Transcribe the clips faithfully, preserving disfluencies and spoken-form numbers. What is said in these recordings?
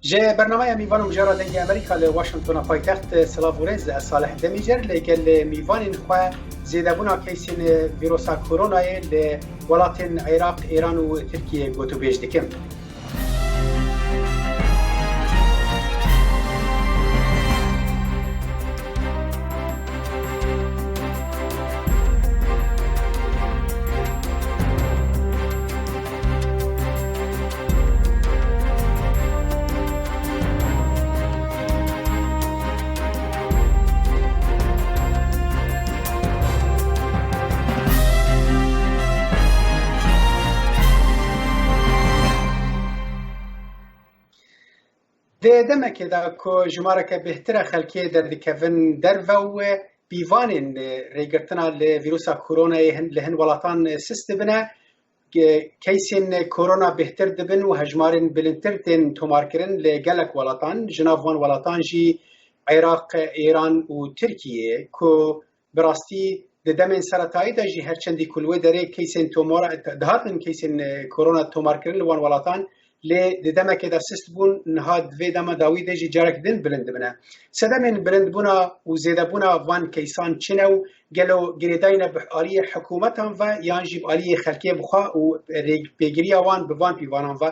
Ji bernameya Mîvan û Mijara Dengê Amerîka li Washingtona paytext, silav û rêz, ez Salih Demîcer li gel mîvanên xwe zêdebûna keysên vîrusa koronayê li welatên Iraq, Îran û Tirkiyê gotûbêj dikim. Di demekê de ku jimareke bêhtir e xelkê derdikevin derve û pîvanên rêgirtina li vîrusa koronayê hin, li hin welatan sist dibine, ke-, keysên korona bêhtir dibin û hejmarên bilindtir tên tomarkirin li gelek welatan, ji nav van welatan jî Iraq, Îran û Tirkiye, ku bi rastî di demên seretayî de jî her çendî ku li wê derê keysên tomar, dihatin keysên, e, korona tomarkirin li wan welatan, lê di demekê de sist bûn, niha di vê dema dawî de jî carek din bilind dibine. Sedemên bilindbûna û zêdebûna van keysan çi ne û gelo girêdayî ne bi aliyê hikûmetan ve yan jî bi aliyê xelkê bi xwe û rê-, pêgiriya wan bi van pîvanan ve?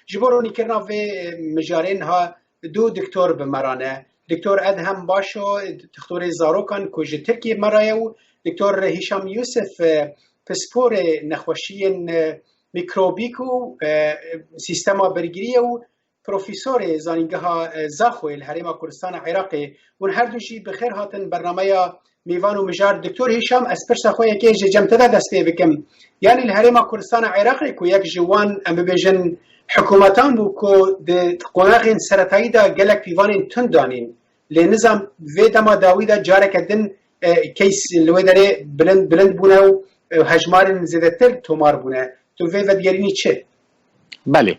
Ji bo ronîkirina vê, e, mijarê niha du doktor bi me re ne. Doktor Edhem Başo, doktorê zarokan ku ji Tirkiyê me re ye û doktor Hîşam Yusuf, e, pisporê nexweşiyên, e, mîkrobîk û, e, sîstema birgiriyê û profesorê Zanîngeha, e, Zaxoyê li Herêma Kurdistana Iraqê. Hûn her du jî bi xêr hatin bernameya Mîvan û Mijar. Doktor Hîşam, ez pirsa xwe yekê ji cem te de dest pê bikim. Yanî li Herêma Kurdistana Iraqê ku yek ji wan, em bibêjin, hikûmetan bû ku di qonaxên seretayî de gelek pîvanên tund danîn. Lê nizam vê dema dawî de careke din, e, keys li wê derê bilind, bilind bûne û, e, hejmarên zêdetir tomar bûne. Tu vê vedigerînî çi? Belê.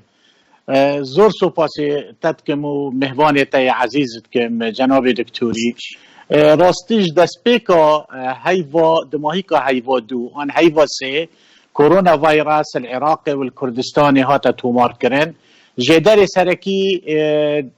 E, zor sopasê te dikim û mêhvanê te yê ezîz dikim, cenabê doktorî. E, rastî ji destpêka, e, heyva, dimahîka heyva du an heyva sê, koronavîrus li Iraqê û li Kurdistanê hate tomarkirin. Jêderê serekî, e,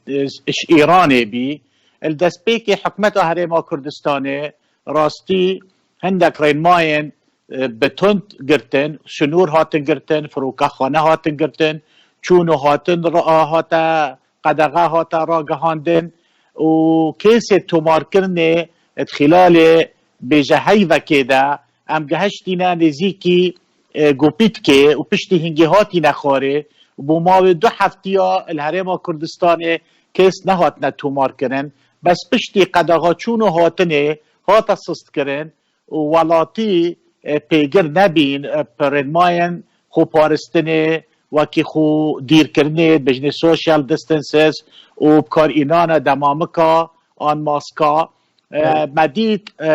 e, ji Îranê bî. Li destpêkê hikûmeta Herêma Kurdistanê rastî hindek rênmayên, e, bi tund girtin, sinûr hatin girtin, firokexane hatin girtin, çûn û hatin ra-, hate qedexe, hate ragihandin û kêsê tomarkirinê di xîlalê bêje heyvekê de em gihiştîne nêzîkî, e, Gopîtkê û piştî hingê hatîne xwarê û bo mawê du heftiya li Herêma Kurdistanê kês nehatine tomarkirin. Bes piştî qedexa çûn û hatinê hate sistkirin û welatî, e, pêgir nebîn, e, bi rênmayên xweparistinê, wekî xwe dîrkirinê, dibêjinê social distances û bi kar înana demamika an maska. E, Evet. Me dît, e,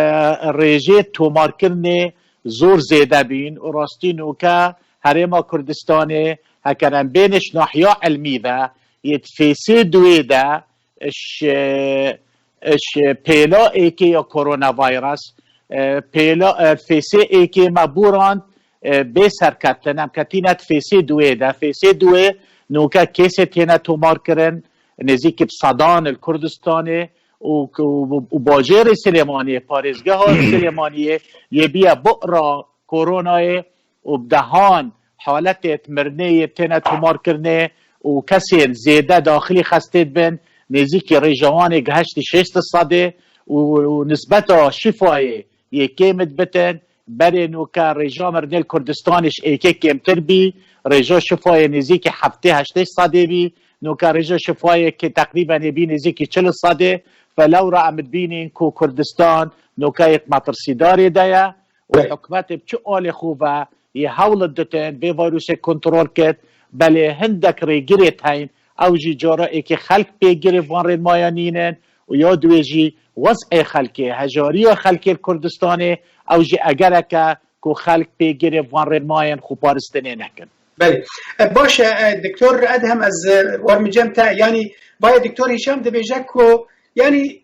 rêjê tomarkirinê zor zêde bîn û rastî nûke Herêma Kurdistanê heker em bêne ji nahiya ilmî ve yê di fêsê duê de ji, ji pêla êkê ya koronavîrus, e, pêla, e, fêsê êkê me borand, e, bê serketin, em ketîne di fêsê duê de. Fêsê duê nûke kêsê têne tomarkirin, nêzîkî bi sedan li Kurdistanê û, û, û bajêrê Silêmaniyê, parêzgeha Silêmaniyê yê biye buhra koronayê û bi dehan haletê mirinê yê têne tomarkirinê û kesên zêde daxilî xestê dibin, nêzîkî rêja wan ê gihiştî şêst sedê û, û nisbeta şîfayê yê kêm dibitin. Berê nûke rêja mirinê li Kurdistanê ji êkê kêmtir bî, rêja şîfayê nêzîkî heftê heştê sedê bî, nûke rêja şîfayê ki teqrîben ê bî nêzîkî çil sedê. Ve lewra em dibînin ku Kurdistan nûke yek metirsîdarê de ye û Evet. hikûmetê bi çi alê xwe ve yê hewl ditin vê vîrusê kontrol kit, belê hindek rêgirêt heyn, ew jî cara êkê xelk pêgirê van rênmayan nînin û ya duê jî wez'ê xelkê, hejariya xelkê li Kurdistanê, ew jî egereke ku xelk pêgirê van rênmayên xweparistinê nekin. Belê. E, baş e, e, Doktor Edhem, ez, e, wermicem te, yanî bayê Doktor Hîşam dibêje ku, yanî,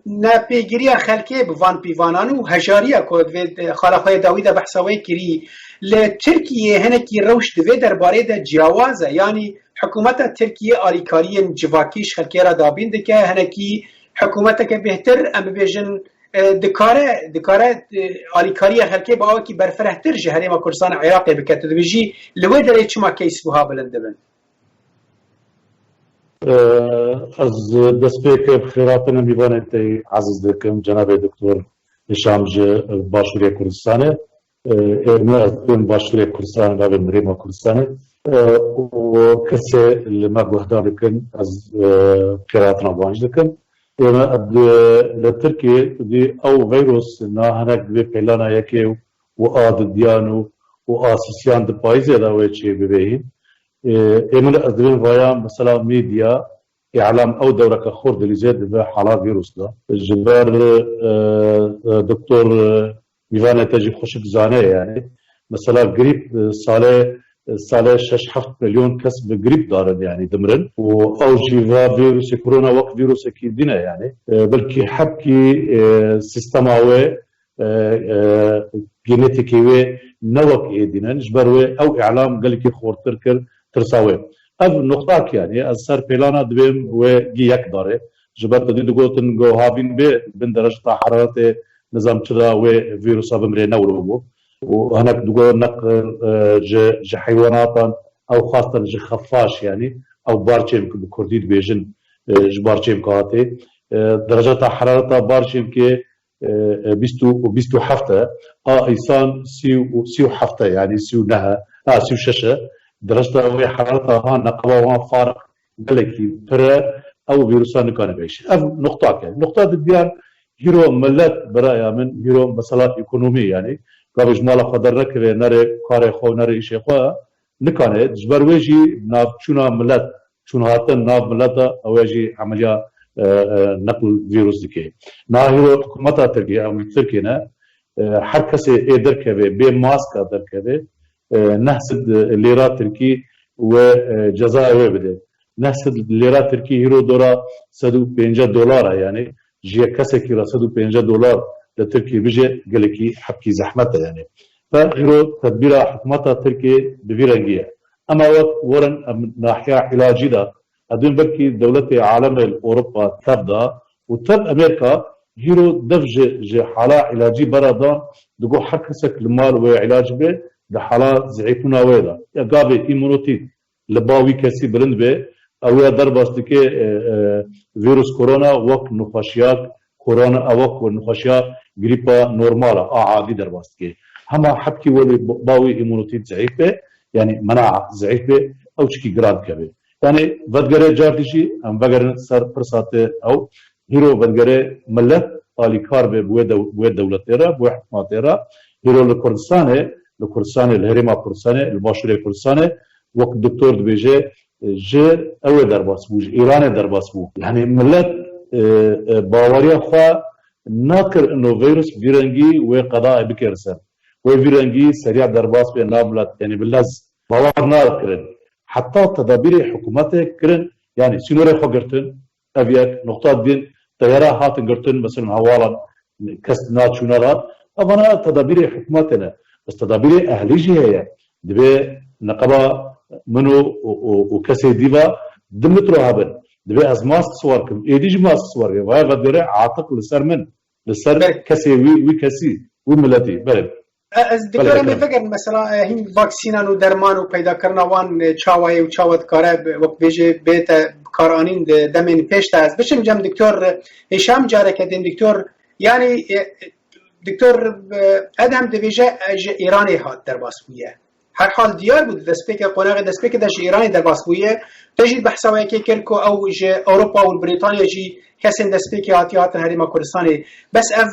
nepêgiriya xelkê bi van pîvanan û hejariya ku vê, e, xala xwe yê dawî de behsa wê kirî, li Tirkiyê hinekî rewş di vê derbarê de ciyawaz e. Yanî Hikûmeta Tirkiyê alîkariyên civakî ji xelkê re dabîn dike, hinekî hikûmeteke bêhtir, em bibêjin, e, dikare, dikare, e, alîkariya xelkê bi awekî berfirehtir ji Herêma Kurdistanê Iraqê bike. Tu dibêjî li wê derê çima case wiha bilind dibin? Ez destpêk bi xêratina mîvanê te yî eziz dikim, cenabê Doktor Hişam ji Başûrê Kurdistanê. Ê min ez dibêm Başûrê Kurdistanê, navê min Rêma Kurdistanê. Û kesê li me guhdar dikin, ez xêratina wan jî dikim. Ê min li Tirkiyê dî ew veyros na hinek divê pêlana yekê û a didiyan û, û a sisiyan di payîzê de wê çê bibêhîn. Ê, ê min ez dibêm vaya mesela medya, îlam ew dewreke xor dilîze dibe hala vîrus de. Ji ber, e, e, doktor, e, Mîvanê te jî xweşik zane yani. Mesela grîp, e, sale, e, sale şeş heft milyon kes bi grîp darin yani dimirin. Û ew jî va vîrusê korona wek vîrusekî din e yani. E, belkî hebkî, e, sîstema wê e, e, genetîkê wê ne wek êdî ne. Ji ber wê ew îlam gelekî xortir kir tirsa wê. Ev noqtak yani ez ser pêlana dibêm wê gî yek darê. Ji ber te dî digotin go havîn bê bin dereceta heraretê nizam çira wê vîrusa bimrê ne wilo bû. Û hinek digo neq, e, ji, ji heywanatan ew xwastin ji xefaş yani ew barçêm ki bi kurdî dibêjin, e, ji barçêm ki hatê. E, dereceta herareta barçêm ki e, e, bîst û, bîst û heft e, a îsan sî û, sî û heft e, yani sî û neh e, ha, sî û şeş e. Dereceta wê herareta ha neqeba wan farq gelekî pir e, ew vîrusa nikane veyşe. Ev noqtak e. Noqta didiyan hîro millet biraya min, hîro mesela ekonomî yani, gavê ji mala xwe dernekeve, nere karê xwe, nere îşê xwe, nikane. Ji ber wê jî navçûna millet çûn hatin nav mileta ew e jî emeliya, e, e, neql vîrus dike. Niha hîro hikûmeta Tirkiyê, em li Tirkiyê ne, e, her kesê ê derkeve, bê maska derkeve, e, neh sed lêra Tirkî wê, e, cezaya wê bide. Neh sed lêra Tirkî hîro dora sed û pêncî dolar e, yani ji yek kesekî re sed û pêncî dolar li Tirkiyê bije gelekî hebkî zehmet e yani. Ve hîro tedbîra hikûmeta Tirkiyê bi vî rengî ye. Ema wek werin em nahiya îlacî de, ez dibêm belkî dewletê alemê li Ewropa tev da û tev Amerîka hîro dev ji, ji hala îlacî bera dan, digo her kesek li mal wê îlac be, di hala zehîfbûna wê de. Ya gavê îmunotît li ba wî kesî bilind be, ew ya derbas dike, e, e, vîrus korona wek nexweşiyak korona, ew wek nexweşiya grîpa normal e, a adî derbas dike. Hema hebkî welê ba wî îmunotît zehîf be, yani menaa zehîf be, ew çikî giran dikeve. Yani vedigere car dî jî em vegerin ser pirsa te ew, hîro vedigere millet alîkar be bi wê dew-, bi wê dewletê re, bi wê hikûmetê re, hîro li Kurdistanê, li Kurdistanê, li herêma Kurdistanê, li başûrê Kurdistanê, wek doktor dibêje, ji ew ê derbas bû, ji Îranê derbas bû. Yani millet, e, e, baweriya xwe nakir ino vîrus vî rengî wê qedayê bike li ser. Wê vî rengî seriya derbas be nav millet, yani bi lez bawer nakirin. Heta tedabîrê hikûmetê kirin, yani sînorê xwe girtin, ev yek, noqta din, teyara hatin girtin, mesela hewalan kes naçûne re. Evana tedabîrê hikûmetê ne. Bes tedabîrê ehlî jî heye. Divê neqeba min û, û, û, û kesê dî ve du metro hebin. Divê ez mask siwar kim. Êdî jî mask siwar kim. Vaya vedigere atiq li ser min. Li ser Belê. kesê wî, wî kesî, wî miletî. Belê. E, ez Belê, dikare me dikare. vegerin mesela, e, hîn vaksînan û derman û peydakirina wan, e, çawa ye û çawa dikare bi-, wek bêjê bête bikaranîn di demên pêş de. Ez biçim cem doktor, e, Hêşam careke din doktor, yani, e, doktor, e, Edhem dibêje, e, ji Îranê hat derbas bûye. Herhal diyar bû, di destpêkê, qonaxê destpêkê de ji Îranê derbas bûye. Te jî behsa wê yekê kir ku ew ji Ewropa û Brîtanya jî kesên destpêkê hatiye hatin Herêma Kurdistanê. Bes ev,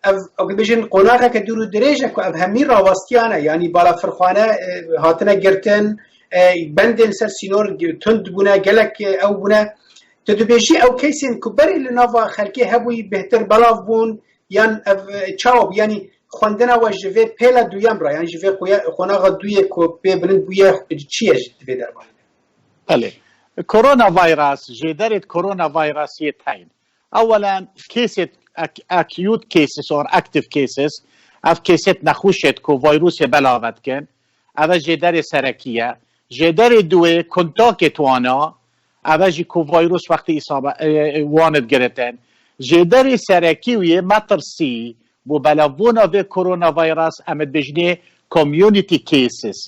ev, ew dibêjin qonaxeke dûr û dirêj e ku ev hemî rawestiyane, yanî balafirxane, e, hatine girtin, e, bendên ser sînor tund bûne, gelek, e, ew bûne. Tu dibêjî ew keysên ku berê li nava xelkê hebûyî bêhtir belav bûn, yan ev, e, çawa bû? Yanî xwendina we ji vê pêla duyem re, yan ji vê qoya-, qonaxa duyê ku pê bilind bûye, çi ye ji vê dermanê de? Belê. Coronavirus, jêderê coronavirusiyê teyn. Ewelen, cases, ac-, acute cases or active cases, ev cases nexweşêt ku virusê belave dikin, ev e jêderê serekî ye. Jêderê duwê kontakê twana, eve jî ku vîrus wextî îsabe, e, e, wan digiritin. Jêderê serekî wî yê metirsî bo belavbûna vê koronavîrus, em dibêjinê community cases.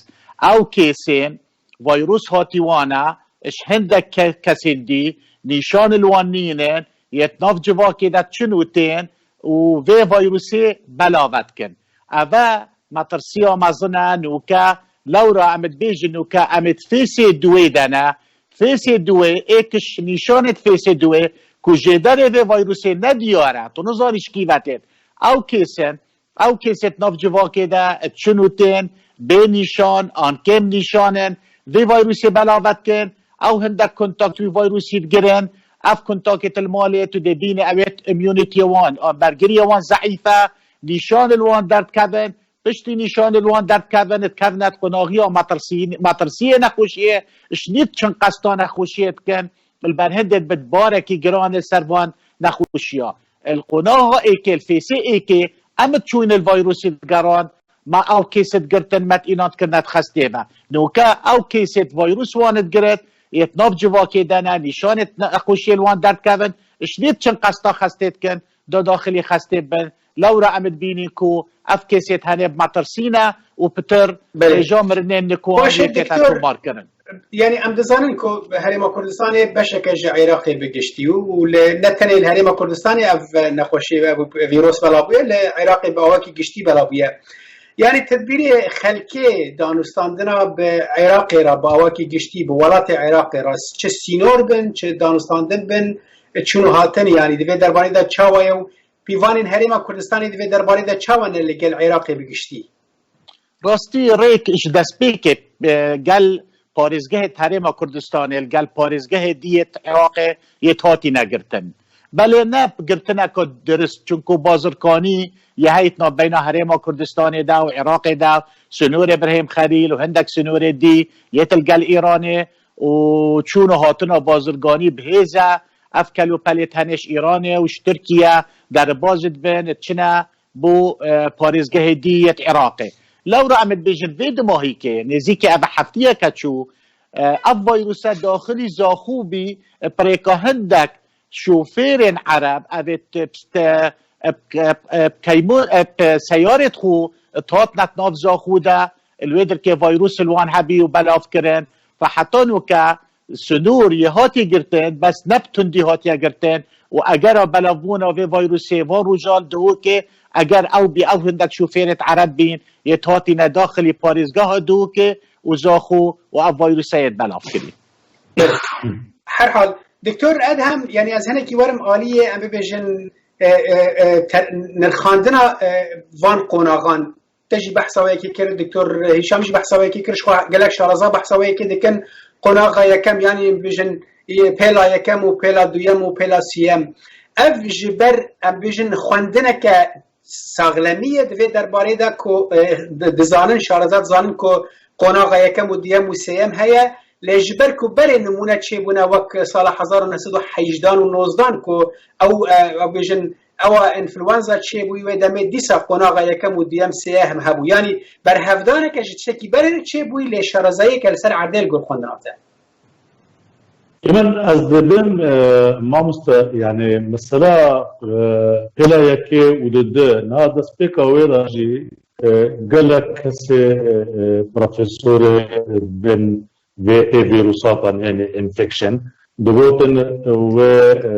Ew kesên vîrus hatî wana, ji hindek ke-, kesên dî, nîşan li wan nînin, yê di nav civakê de çin û tên û vê vîrusê belav dikin. Eve metirsiya mezin e, nûke lewra em dibêjin nûke em ê di fêzê duwê de ne. Fêzê duwê, êk ji nîşanê di fêzê duwê ku jêderê vê vîrusê ne diyar e, tu nizanî ji kî ve têt. Ew kes in, ew kesê di nav civakê de çin û tên, bê nîşan an kêm nîşan in, vê vîrusê belav dikin, ew hindek kontakt wî vîrusî digirin, ev kontakê tu li malê tu dê bînî, ew ê immunîtiyê wan, an bergiriyê wan zeîf e, nîşan li wan derdikevin, piştî nîşan li wan derdikevin, dikevine di qunaxiya metirsî-, metirsiyê nexweşiyê, ji nîv çin qesta nexweşiyê dikin, li ber hindê dibe barekî giran li ser van nexweşiya. Li qonaxa êkê, li fêzê êkê, em diçûyîn li vîrusî digeran, me ew kesê digirtin, me înan dikirine di xestê ve. Nûke ew kesê di vîrus wan digirit, yê di nav civakê de ne, nîşanê nexweşiyê li wan derdikevin, ji nîv çin qesta xestê dikin, da daxilî xestê bin. Lewra em dibînîn ku ev kesê tenê bi metirsî ne û pitir Belê. hêja mirinên li ku Baş e, yê tête doktor. Tomarkirin. Yani em dizanin ku Herêma Kurdistanê beşeke ji Iraqê bi giştî û, û li, ne tenê li Herêma Kurdistanê ev nexweşî, ev vîros bela bûye, li Iraqê bi awakî giştî bela bûye. Yani tedbîrê xelkê danûstandina bi Iraqê re, bi awakî giştî, bi welatê Iraqê re, çi sînor bin, çi danûstandin bin, çûn û hatin, yani di vê derbarê de çawa ye û pîvanên Herêma Kurdistanê di vê derbarê de çawa ne li gel Iraqê bi giştî? Rastî rêk ji destpêkê, e, gel parêzgehê Herêma Kurdistanê li gel parêzgehê dî yê Iraqê yê hatî negirtin. Belê ne girtineka dirist, çunku bazirkanî yê heyî di navbeyna Herêma Kurdistanê de û Iraqê de, sînorê Birhêm Xelîl û hindek sînorê dî yê li gel Îranê û çûn û hatina bazirganî bi hêz e. Ev kelûpelê tenê ji Îranê û ji Tirkiye derbas dibin, çine bo, e, parêzgehê dî yê Iraqê. Lewra em dibêjin vê dimahîkê, nêzîkî ev heftiyeke çû, e, ev vîruse daxilî zaxû bî, e, pirêka hindek şofêrên Ereb, ev ê t-, t-, e, e, e, keymo-, e, p-, seyarê xwe, e, hatine nav zaxû de, li wê dirkê vîrus li wan hebî û belav kirin. Ve heta nûke, Sinûr yê hatiye girtin, bes ne bi tundî hatiye girtin û egera belavbûna vê vîrusê van rojan Duhokê, eger ew bî, ew hindek şofêrê Ereb bîn, yê hatine daxilî parêzgeha Duhokê û Zaxo û ev vîruse yê belav kirî. Her hal, Doktor Edhem, yani ez hinekî werim aliyê, em bibêjin, e, e, e, te-, nirxandina, e, van qonaxan. Te jî behsa wê yekê kir, Doktor Hîşam jî behsa wê yekê kir, ji xwe gelek şareza behsa wê yekê dikin. Qonaxa yekem, yanî bijin, e, pêla yekem û pêla duyem û pêla siyem. Ev ji ber, em bijin, xwendineke saxlemî ye di vê derbarê de ku, e, di-, dizanin, şareza dizanin ku qonaxa yekem û duyem û sêyem heye, lê ji ber ku berê nimûne çêbûne wek sala hezar û neh sed û hejdan û nozdan ku ew, e, ew bijin, ewa enfluenza çêbûyî wê demê dîsa qonaxa yekem û duyem sêyem hebû. Yanî berhevdaneke ji tiştekî berê re çêbûyî, lê şarezayeke li ser erdê li gor xwe navde. Min ez dibêm, e, mamoste, yani mesela, e, pêla yekê û di di, niha destpêka wê de jî, e, gelek kesê, e, e, profesorê bin vê ê vîrusatan, yani infection, digotin wê, e,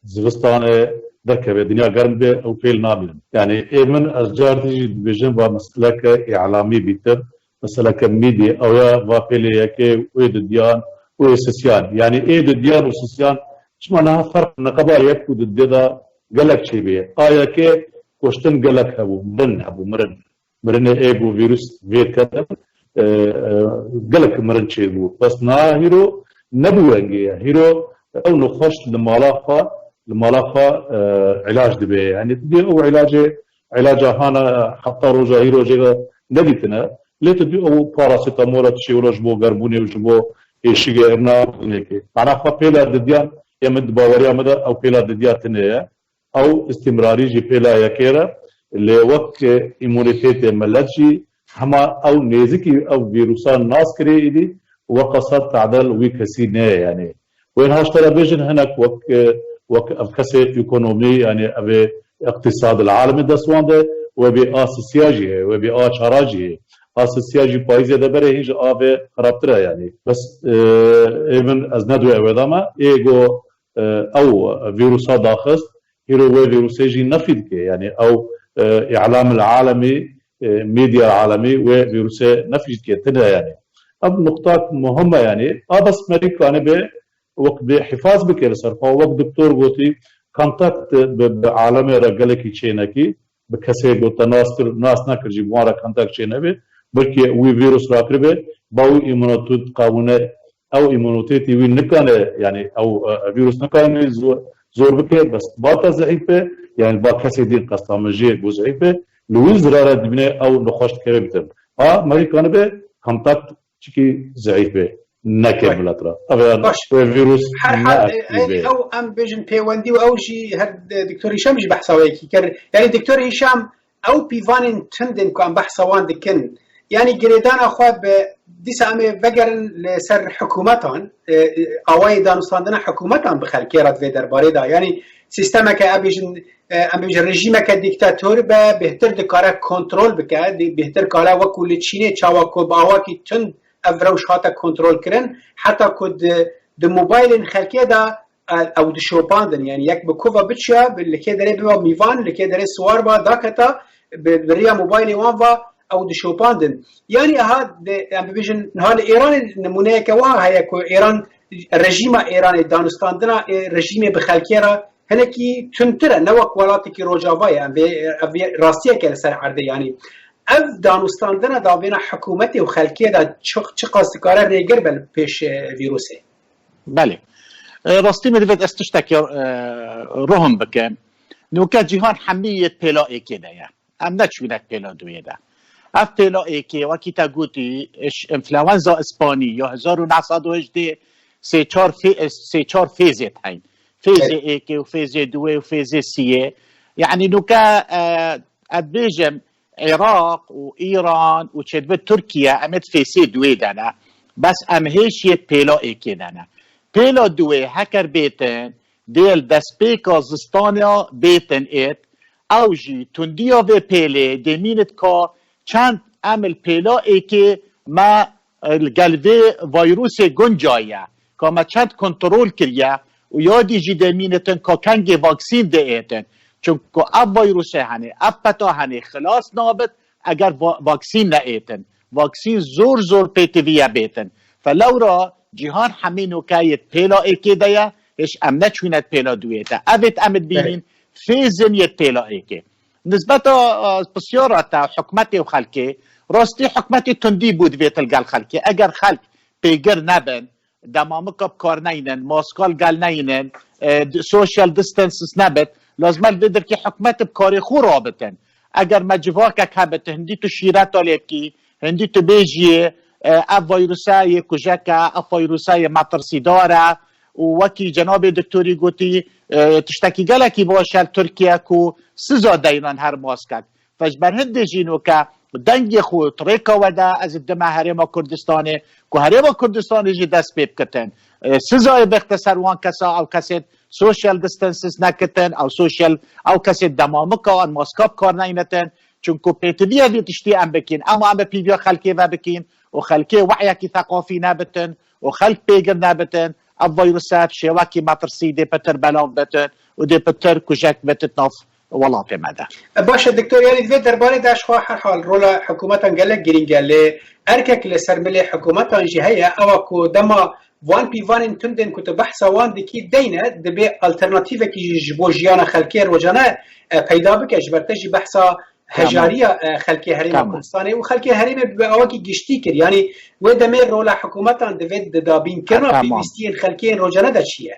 zivistanê derkeve, dinya germ be, ew pêl namînin. Yani ê min ez car dî jî dibêjim va meseleke îlamî bîtir, meseleke mîdî, ew ya va pêlê yekê û ê didiyan û ê sisiyan. Yani ê didiyan û sisiyan çima niha ferq niqeba yek û didê de gelek çêbûye. A yekê kuştin gelek hebû, mirin hebû, mirin. Mirinê ê ku vîrus vê dike, e, e, gelek mirin çêbû. Bes niha hîro ne bi wengê ye. Hîro ew nexweş li mala xwe, li mala xwe, e, îlac dibe. Yani tu dê ew îlacê, îlaca hana heta roja hîro jê ve nedîtine. Lê tu dê ew parasetamola tu şêwilo ji bo gerbûnê û ji bo êşigê, ev na dinêkê. Mana xwe pêla didiyan, ê min di baweriya min de ew pêla didiya tune ye. Ew îstîmrarî jî pêla yekê re, lê wek îmunîtetê milet jî hema ew nêzikî ew vîrusan nas kirê êdî, Weqasa tadel wî kesî ne ye, yanî. Wên haştera bêjin hinek wek, e, wek ev kesê ekonomî, yanî ev ê iqtîsad el alemê dest wan de, we bê a sisiya jî heye, we bê a çara jî heye. A sisiya jî payîzê de berê hîn ji a vê xirabtir e, yanî. Bes, e, ê min ez ne duye ew ê dame, ê go, e, ew vîrusa daxist, hîro wê vîrusê jî nefî dike. Yanî ew, e, îlam el alemî, e, medya alemî wê vîrusê nefî dike, tune yanî. Ev nuqtak muhim e yanî. A bes merî kanî bê wek bê hifaz bike li ser xwe. Wek doktor gotî, kontakt bi, bi alemê re gelekî çênekî, bi kesê ku te nas kir, nas nekir jî bi wan re kontakt çênebe. Belkî wî vîrus rakiribe, ba wî îmûnotu diqawine ew îmûnotetî wî nikane, yanî ew, e, vîrus nikane zor, zor bike, bes ba te zeîf be, yanî ba kesê dîn qesta min jê bû zeîf be, li wî zirare dibîne ew nexweş dikeve bitin. Ha, merî kanibe kontakt çikî zeîf be, neke Baş. milet re. Ev Baş. Wê vîrus Her hal, e, neaktive. e, ew em bêjin pêwendî û ew jî her, e, Doktor Hîşam jî behsa wê yekî kir. Yanî Doktor Hîşam, ew pîvanên tundên ku em behsa wan dikin, yanî girêdana xwe bi dîsa em ê vegerin li ser hikûmetan, e, e, awayê danûstandina hikûmetan bi xelkê re di vê derbarê de. Yanî sîstemeke, em bêjin, e, em bêjin rejîmeke dîktator be, bêhtir dikare kontrol bike, dî-, bêhtir kare wekû li Çînê çawa ku bi awakî tund ev rewş hate kontrol kirin, heta ku di, di mobaylên xelkê de e, ew dişopandin. Yanî yek bi ku ve biçiya, bi, li kê derê biba mîvan, li kê derê siwar ba, daketa, bi, bi riya mobaylê wan va ew dişopandin. Yanî aha, de, em bibêjin, niha li Êranê nimûneyeke wiha heye ku Êran, rejîma Êranê, danûstandina, e, rejîmê bi xelkê re hinekî tundtir e, ne wek welatekî Rojava ye. Em vê, ev vê rastiyeke li ser erdê, yanî ev danûstandina davêna hikûmetê û xelkê de çi, çiqas dikare rêgir be li pêş, e, vîrusê? Belê. E, rastî min divêt ez tiştekî, e, ruhim bikim. Nûke cîhan hemî yê pêla êkê de ye. Em neçûne pêla duyê de. Ev pêla êkê, wekî te gotî, iş-, influenza îspanî ya hezar û neh sed û hejdê sê çar fê-, sê çar fêzê heyn. Fêzê Evet. êkê û fêzê duwê û fêzê siyê. Yanî nûke, e, ez bêjim, Iraq û Îran û çêdibe Tirkiye, em ê di fêzê duwê de ne. Bes em hêj yê pêla êkê de ne. Pêla duwê heker bêtin, dê li destpêka zistana bêtin êt, ew jî tundiya vê pêlê dê mînit ka çend em li pêla êkê me, e, li gel vê vayrûsê guncaye, ka me çend kontrol kiriye û ya dî jî dê mînitin ka kengê vaksîn dê êtin. Çunku ev vayrûsê hene, ev peta hene, xilas nabit eger va-, vaksîn neêtin. Vaksîn zor zor pêtiviye bêtin. Fe lewra cîhan hemî nûke yê pêla êkê de ye, hêj em neçûne pêla duyê de. Evêt em dibînin fêzin yê pêla êkê. Nisbeta, e, pisyara te hikûmetê û xelkê, rastî hikûmetê tundî bû divêt li gel xelkê. Eger xelk pêgir nebin, demamika bi kar neynin, maska li gel neynin, e, d-, social distances nebit, lazim e li vê derkê hikûmet bi karê xwe rabitin. Eger me civakek hebit, hindî tu şîreta lê bikî, hindî tu bêjiyê, e, ev vayrûse yê kujek e, ev vayrûse yê metirsîdar e û wekî cenabê doktorî gotî, e, tiştekî gelekî baş e li Tirkiye ku siza deynan her maskek. Fe ji ber hindê jî nûke dengê xwe di rêka we de ez dime Herêma Kurdistanê, ku Herêma Kurdistanê jî dest pê bikitin. E, sizayê bixte ser wan kesa, ew kesê social distances nekitin, ew social, ew kesê demamika an maska bi kar neynetin. Çunku pêtiviye vê tiştî em bikîn. Ema em bi pîviya xelkê ve bikîn û xelkê wehyekî theqafî nebitin û xelk pêgir nebitin, ev vayrûse bi şêwekî metirsî dê pitir belav bitin û dê pitir kujek bitit nav welatê me de. Baş e, doktor, yanî di vê derbarê de ji xwe her hal rola hikûmetan gelek girîng e, lê erkek li ser milê hikûmetan jî heye, ewa ku dema van pîvanên tundên ku tu behsa wan dikî deyne, dibê alternatîvekî jî ji bo jiyana xelkê rojane, e, peyda bike. Ji ber te jî behsa Tamam. hejariya, e, xelkê Herêma Tamam. Kurdistanê û xelkê herêmê bi awakî giştî kir. Yanî wê demê rola hikûmetan di vê didabînkirina Tamam. pêwîstiyên xelkê yên rojane de çi ye?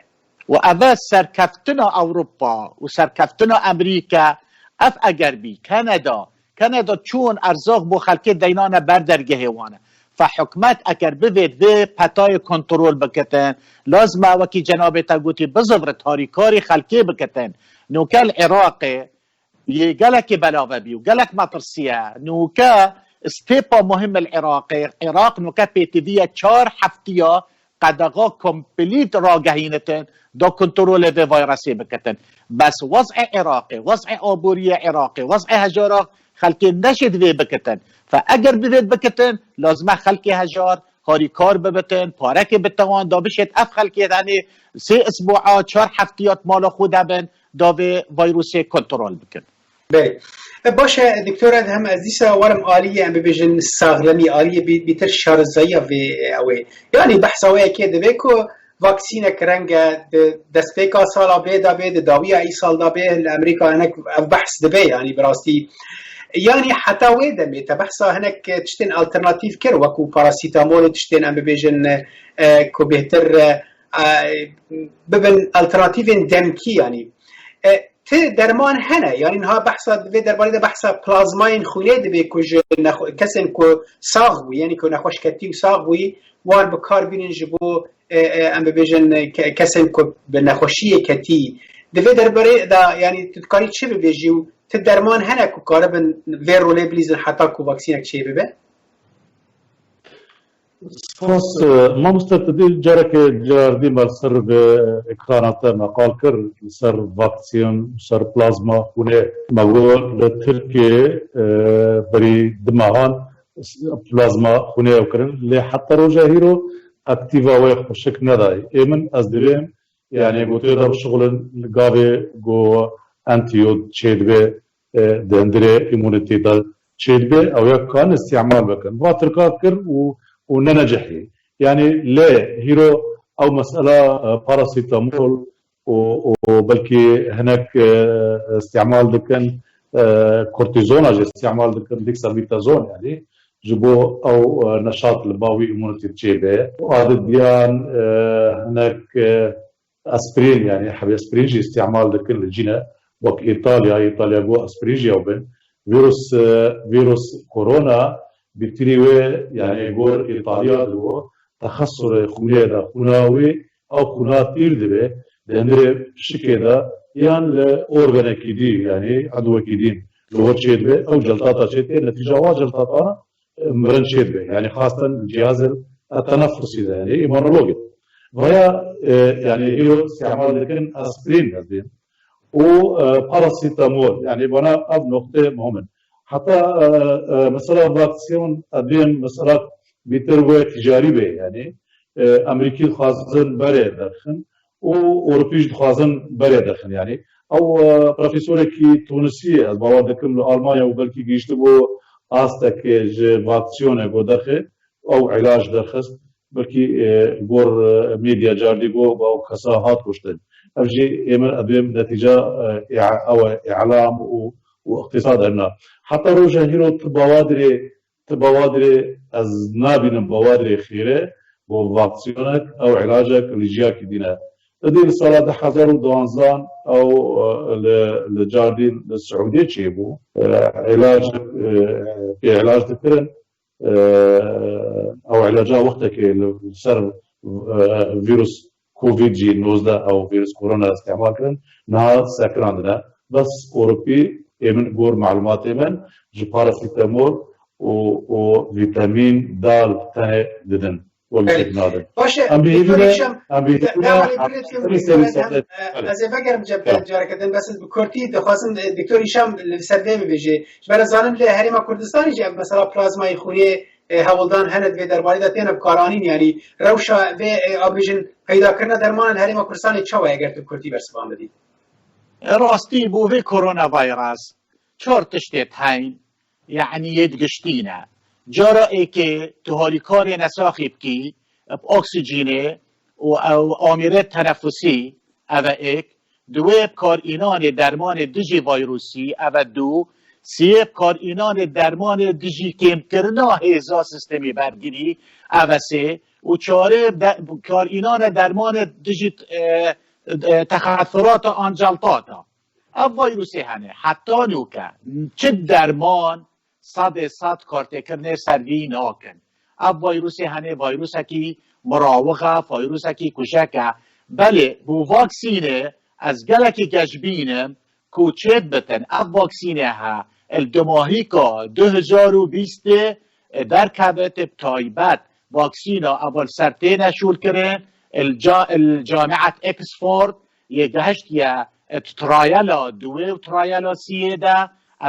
Û eve serkeftina Ewropa û serkeftina Amerîka, ev eger bî, Kanada, Kanada çûn erzaq bo xelkê deynane ber dergehê wan e. Fe hikûmet eger bivêt vê petayê kontrol bikitin, lazim e wekî cenabê te gotî bizivrit harîkarî xelkê bikitin. Nûke li Iraqê yê gelekê belave bî û gelek metirsî ye. Nûke stêpa muhim li Iraqê, Iraq nuke pêtiviye çar heftiya qedexa komplît ragehînitin da kontrolê vê vayrasê bikitin. Bes wez'ê Iraqê, wez'ê aboriyê Iraqê, wez'ê hejara xelkê neşê divê bikitin. Fe eger bivêt bikitin, lazim e xelkê hejar harîkar bibitin, pareke bitewan da bişêt ev xelkê tenê sê isbûa, çar heftiyat mala xwe de bin, da vê vayrûsê kontrol bikin. Belê. E, baş e, Doktor Edhem, ez dîsa werim aliyê, em bibêjin saxlemî, aliyê bî-, bîtir şarizayiya vê, e, ew ê. Yanî behsa wê yekê dibe ku vaksînek reng e di destpêka sala bê de bê, di dawiya îsal de bê, li Amerîka hinek ev behs dibe, yanî bi rastî. Yanî heta wê demê te behsa hinek tiştên alternatîf kir, wekû parasîtamol û tiştên em bibêjin, e, ku bêhtir, e, e, bibin alternatîfên demkî, yanî. E, ti derman hene, yanî niha behsa, di vê derbarê de behsa plazmayên xwînê dibe ku ji nexwe-, kesên ku sax bû, yanî ku nexweş ketî û sax bûyî, wan bi kar bînin ji bo, e, e, em bibêjin, ke-, kesên ku bi nexweşiyê ketî. Di vê derbarê de, yanî tu dikarî çi bibêjî û ti derman hene ku karibin vê rolê bilîzin heta ku vaksînek çêbibe? Spas, e, mamoste, tu dî careke caredî me li ser vê ekrana te me qal kir, li ser vaksîn, li ser plazma xûnê. Me got li Tirkiyê, e, berî du mehan plazma xûnê ew kirin. Lê heta roja hîro aktîva wê xweşik nedayê. Ê min, ez divêm, yanî, ku tê de bişixulin, li gavê ku antiyod çêdibe, e, di hundirê îmunîtê de çêdibe, ew ya kan îstîmal bikin. Va Tirka kir û, û nenecihî. Yanî lê hîro ew mesela, e, parasîtamol û, û belkî hinek, e, îstîmal dikin, e, kortîzona jî îstîmal dikin, dexametazon, yanî ji bo ew, e, neşat li ba wî îmunîtê çêbe. Û adediyan, e, hinek, e, aspirîn, yanî hebê aspirîn jî îstîmal dikin li cîne, wek Îtalya, Îtalya got aspirîn jî ew bin. Vîrus, e, vîrus korona, bîtirî wê, yanî gor Îtalya digo, texesurê xûnê de, xûna wî, ew xûna tîr dibe, di hundirê pişikê de, yan li organekî dî, yanî edwekî dî, li wir çêdibe, ew celtata çêdike, netîca wa celtata mirin çêdibe. Yanî xasten cihazên tenefusî de, yanî îmanologê. Vaya, e, yanî hîro îstîmal dikin aspirîn, ez dîm. Û, e, parasîtamol, yanî bana ev noqtê muhim in. Heta, e, e, mesela vaksîn, ez dîm mesela bîtir wê ticarî be, yanî, e, Amerîkî dixwazin berê derxin û Ewropî jî dixwazin berê derxin. Yanî ew, e, profesorekî Tunisî ye, ez bawer dikim li Almanya û belkî gihîştibû astekê ji vaksîyonê ku derxê, ew îlac derxist, belkî, e, gor, e, medya cardî got, ew kesa hat kuştin. Ev jî ê min, ez dibêm netîca, e, î-, ew e, îlam û, û îqtîsad hebna. Heta roja hîro tu bawadirê, tu bawadirê, ez nabînim bawadirê xêre bo vaksîyonek ew îlacek li ciyakî dîne. Îdî li sala du hezar û duwanzdan ew, e, li, li cardîn li Siûdiyê çêbû. E, îlacek, e, pê îlac dikirin. E, ew îlaca wextekê li ser, e, vîrus Covid jî nozdeh ew vîrus korona îstîmal kirin, niha sekinandine. Bes Ewropî, ê min gor malumatê min, ji parasîtamol û, û vîtamîn D tenê didin. Wek Belê. Jêk nadin. Baş e, Em bêhî Doktor bûne, Hîşam, em bêhî de-, bûne, dewamê em bûne, bêhî bûne, bûne, em bêhî bûne, bûne, Belê. Ez ê vegerim ce-, Belê. Careke din, bes ez bi kurtî dixwazim, e, Doktor Hîşam li ser vê bibêje. Ji ber ez zanim li Herêma Kurdistanê jî ev mesela plazmayê xûnê, e, hewldan hene di vê derbarê de têne bikaranîn, yanî rewşa vê, e, a bêjin peydakirina dermanan li Herêma Kurdistanê çawa ye, eger tu bi kurtî bersivan bidî? Rastî bo vê koronavîrus çar tiştê heyn, yanî yê digiştî ne. Cara êkê tu harîkarê nesaxî bikî, bi oksîjînê û ew amîrê tenefusî, ev e êk, duwê bi kar înanê dermanê dijî vayrûsî, ev e du, siyê bi kar înanê dermanê dijî kêmkirina hêza sîstemî bergirî, ev e sê, û çarê de-, bi kar înanê dermanê dijî, e, e, texesurata an celtata. Ev vayrûsê hene, heta nûke çi derman sedê sed kartêkirinê ser vî nakin. Ev vayrûsê hene, vayrûsekî mirawix e, vayrûsekî kuşek e. Belê, bo vaksînê ez gelekî geş bînim ku çêdibitin. Ev vaksînê he, li dimahîka du hezar û bîstê derkevit, bi taybet vaksîna ev li ser têne şûlkirin, li ca-, li Camiyet Oxford yê gehiştiye di trayela duwê û trayela siyê de,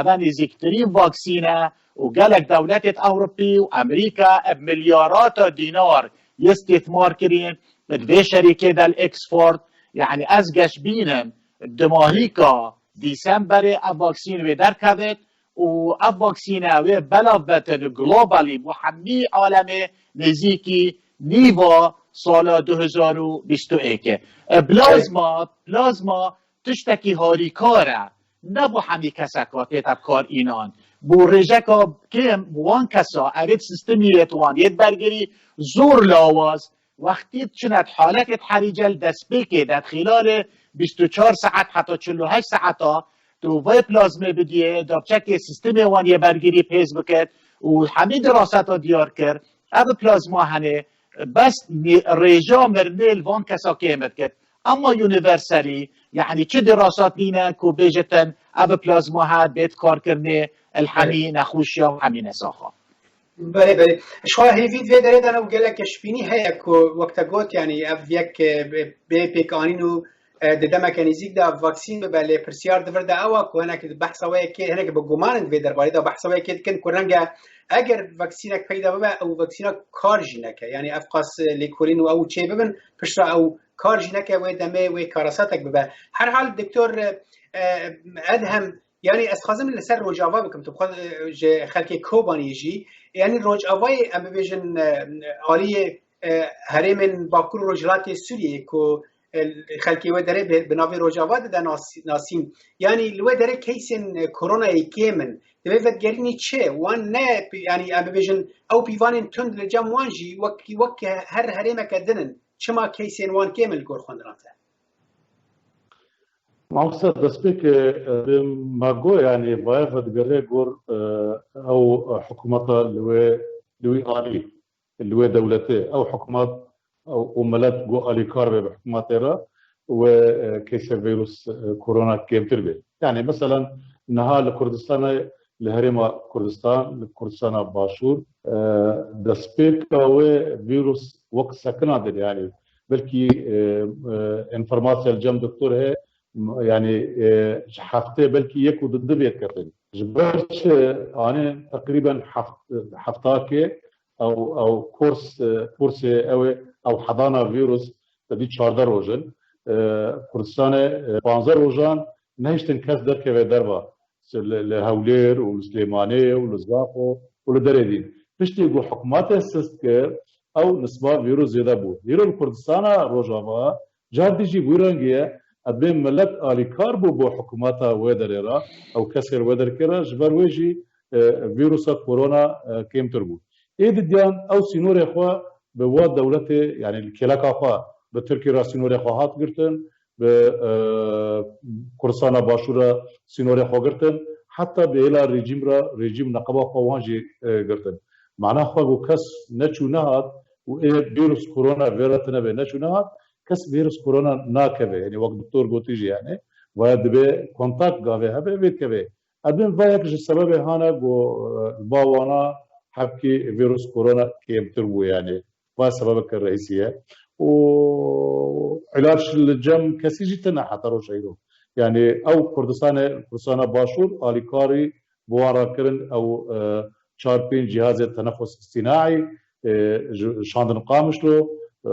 eve nêzîktirîn vaksîne û gelek dewletêt Ewropî û Amerîka bi milyarata dînar yê stîthmar kirîn di vê şerîkê de li Oxford. Yanî ez geş bînim, dimahîka Dîsemberê ev vaksîn wê derkevit û ev vaksîne wê belav betin globalî bo hemî alemê nêzîkî nîva sala du hezar û bîst û yekê. E, plazma, plazma tiştekî harîkar e. Ne bo hemî keseka tête bi kar înan. Bo rêjeka kêm wan kesa evê di sistemî yê wan yê bergirî zor lawaz, wextî diçine di haletê di herîce li destpêkê de di xîlalê bîst û çar saet heta çil û heşt saeta tu vê plazmê bidiyê, da biçekê sistemê wan yê bergirî pêz bikit û hemî diraseta diyar kir, ev plazma henê bes nê-, rêja mirinê li van kesa kêm dikit. Ama universalî, yanî çi dirasat nîne ku bêjitin ev plazma he bêt karkirinê li hemî nexweşiya û hemî nesaxa. Belê, belê. Ji xwe hêvî di vê derê de ne û gelek geşbînî heye ku wek te got, yanî ev yek, e, bê, bê pêkanîn û, e, di demeke nêzîk de vaksîn bibe, lê pirsiyar di vir de ew e ku hinek di behsa wê yekê, hinek bi guman in di vê derbarê de behsa wê yekê dikin ku renge eger vaksînek peyda bibe, ew vaksîna kar jî neke. Yanî ev qas, e, lêkolîn û ew çê bibin, piştre ew kar jî neke wê demê wê karasatek bibe. Herhal Doktor, e, e, Edhem, yanî ez xwazim li ser Rojava bikim, tu xwe, e, ji xelkê Kobanî jî, yanî Rojavayê em bibêjin, e, aliyê, e, herêmên Bakur û Rojhilatê Sûriyê ku, e, xelkê wê derê bi, bi navê Rojava dide nas-, nasîn. Yanî li wê derê keysên, e, koronayê kêm in. Divê vedigerînî çi? Wan ne, yanî em bibêjin ew pîvanên tund li cem wan jî wek, wek her herêmeke din in. Çima keysên wan kêm in li gor xwendinan te? Mamoste, destpêkê, e, me got, yanî, vaya vedigere gor, e, ew, e, hikûmeta li wê, li wî alî, li wê dewletê, ew hikûmet, ew, û milet got alîkar be bi hikûmetê re, wê, e, keysê vîrus, e, korona kêmtir be. Yanî, meselan, niha li Kurdistanê, li herêma Kurdistan, li Kurdistana Başûr, e, destpêka wê vîrus wek sekina dir, yanî belkî, e, e, enformasya li cem doktor heye, m-, yanî, e, ji heftê belkî yek û du divê diketin. Ji ber çi anê teqrîben heft-, heftakê ew, ew kurs, e, kursê ew ê, ew hedana vîrus, te dî çardeh roj in. E, Kurdistanê, e, panzdeh rojan nehiştin kes derkeve derva. Li, li Hewlêr û li Silêmaniyê û li Zaxo û li derê dîn. Piştî ku hikûmetê sist kir, ew nisba vîrus zêde bû. Îro li Kurdistana Rojava car dî jî bi wî rengî ye. Edbê milet alîkar bû bo hikûmeta wê derê re, ew kesê li wê derkê re, ji ber wê jî, e, vîrusa korona, e, kêmtir bû. Ê didiyan ew sînorê xwe bi wa dewletê, yanî li kêleka xwe bi Tirkî re sînorê xwe hat girtin, bi, e, Kurdistana Başûr re sînorê xwe girtin, heta bi hêla rejîm re, rejîm neqeba xwe wan jî, e, girtin. Mana xwe ku kes neçû nehat û ê vîrus korona vê re tine bê neçû nehat, kes vîrus korona nakeve. Yanî wek doktor gotî jî, yanî vaya dibe kontak gavê hebe vê dikeve. Edin va yek ji sebebê hane ku, e, va wana hevkî vîrus korona kêmtir bû, yanî va sebebeke reîsî ye. Û îlaç li cem kesî jî tune heta roja îro. Yanî ew Kurdistanê, Kurdistana Başûr alîkarî bi wan re kirin, ew, e, çar pênc cihazê tenefus îstînaî, e, ji, şandin Qamişlo, e,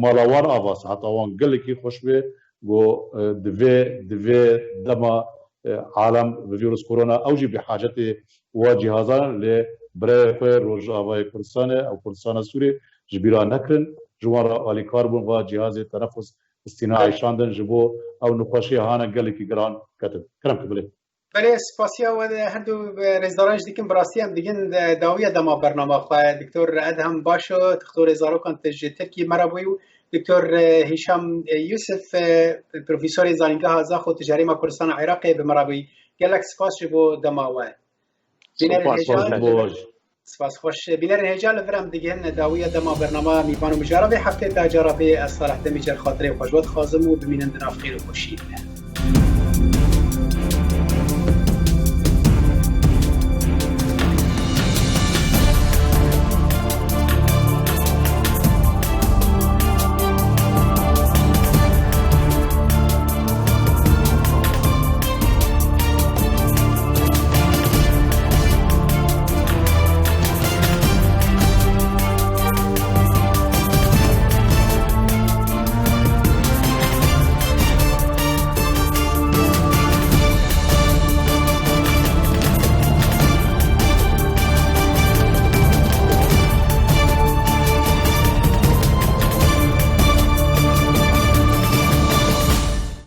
mala wan avas, heta wan gelekî xweş bê, got, e, divê, divê dema, e, alem bi vîrus korona, ew jî bi hacetê wa cihazan, lê birayê xwe Rojavayê Kurdistanê, ew Kurdistana Sûrê ji bîra nekirin, ji wan re alîkar bûn, va cihazê tenefus îstînaî şandin, ji bo ew nexweşiya hane gelekî giran ketin. Kerem ki bilê. Belê, spasiya we de her du, e, rêzdaran jî dikim, bi rastî em digin, e, dawiya dema bernama xwe. Doktor Edhem Başo, doktorê zarokan te ji Tirkî me re bûyî û Doktor, e, Hîşam, e, Yusuf, e, profesorê zanîngeha Zaxo tu ji herêma Kurdistana Iraqê bi me re bûyî. Gelek spas ji bo dema we. Bînerên Spas, hêja, spas, boj. Spas xweş. Bînerên hêja, li vir em digihînin dawiya dema bernama mîvan û mijara vê heftê, ta cara vê ez Salih Demî cer xatirê xwe ji we dixwazim û bimînin di nav xêr û xweşiyê de.